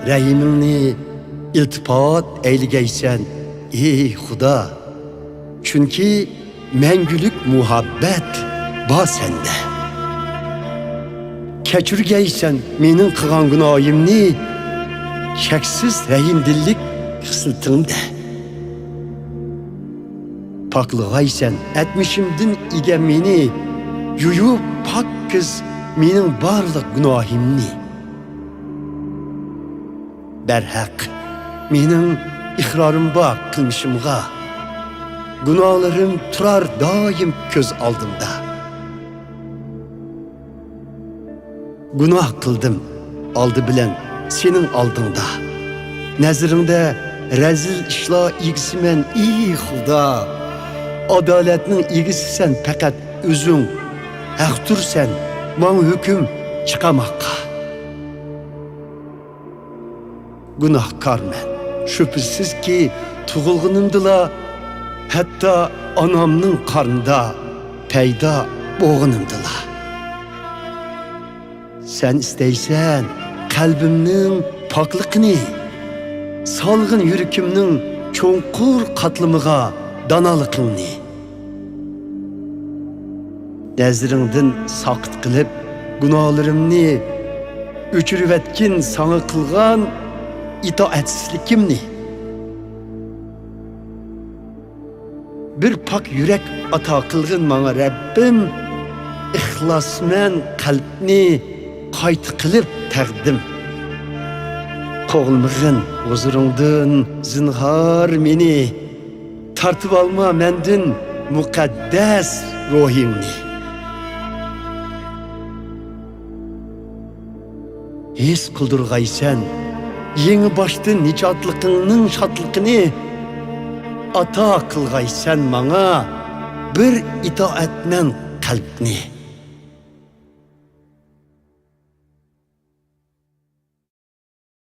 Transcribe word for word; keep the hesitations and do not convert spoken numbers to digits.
رەھىمىڭنى ئىلتىپات ئەيلىگەيسەن، ئېي خۇدا. چۈنكى مەڭگۈلۈك مۇھەببەت بار سەندە. كەچۈرگەيسەن مېنىڭ قىلغان گۇناھىمنى، شەكسىز رەھىمدىللىك خىسلىتىڭدە. پاكلىغايسەن ئەتمىشىمدىن ئىگە مېنى، يۇيۇپ پاكىز مېنىڭ بارلىق گۇناھىمنى. بەرھەق، مېنىڭ ئىقرارىم بار قىلمىشىمغا، گۇناھلىرىم تۇرار دائىم كۆز ئالدىمدا. گۇناھ قىلدىم ئالدى بىلەن سېنىڭ ئالدىڭدا. نەزىرىڭدە رەزىل ئىشلار ئىگىسىمەن، ئى خۇدا. ئادالەتنىڭ ئىگىسىسەن پەقەت ئۆزۈڭ. ھەقتۇرسەن ماڭا ھۆكۈم چىقارماققا. گۇناھكارمەن، شۈبھىسىزكى، تۇغۇلغىنىمدىلا، ھەتتا ئانامنىڭ قارنىدا پەيدا بولغىنىمدىلا. سەن ئىستەيسەن قەلبىمنىڭ پاكلىقىنى، سالغىن يۈرىكىمنىڭ چوڭقۇر قاتلىمىغا دانالىقىڭنى. نەزىرىڭدىن ساقىت قىلىپ گۇناھلىرىمنى، ئۆچۈرۈۋەتكىن ساڭا قىلغان ئىتائەتسىزلىكىمنى. بىر پاك يۈرەك ئاتا قىلغىن ماڭا رەببىم، ئىخلاسمەن قەلبنى قايتا قىلىپ تەقدىم. قوغلىمىغىن ھۇزۇرۇڭدىن زىنھار مېنى، تارتىۋالما مەندىن مۇقەددەس روھىڭنى. ھېس قىلدۇرغايسەن يېڭى باشتىن نىجاتلىقىڭنىڭ شادلىقىنى، ئاتا قىلغايسەن ماڭا بىر ئىتائەتمەن قەلبنى.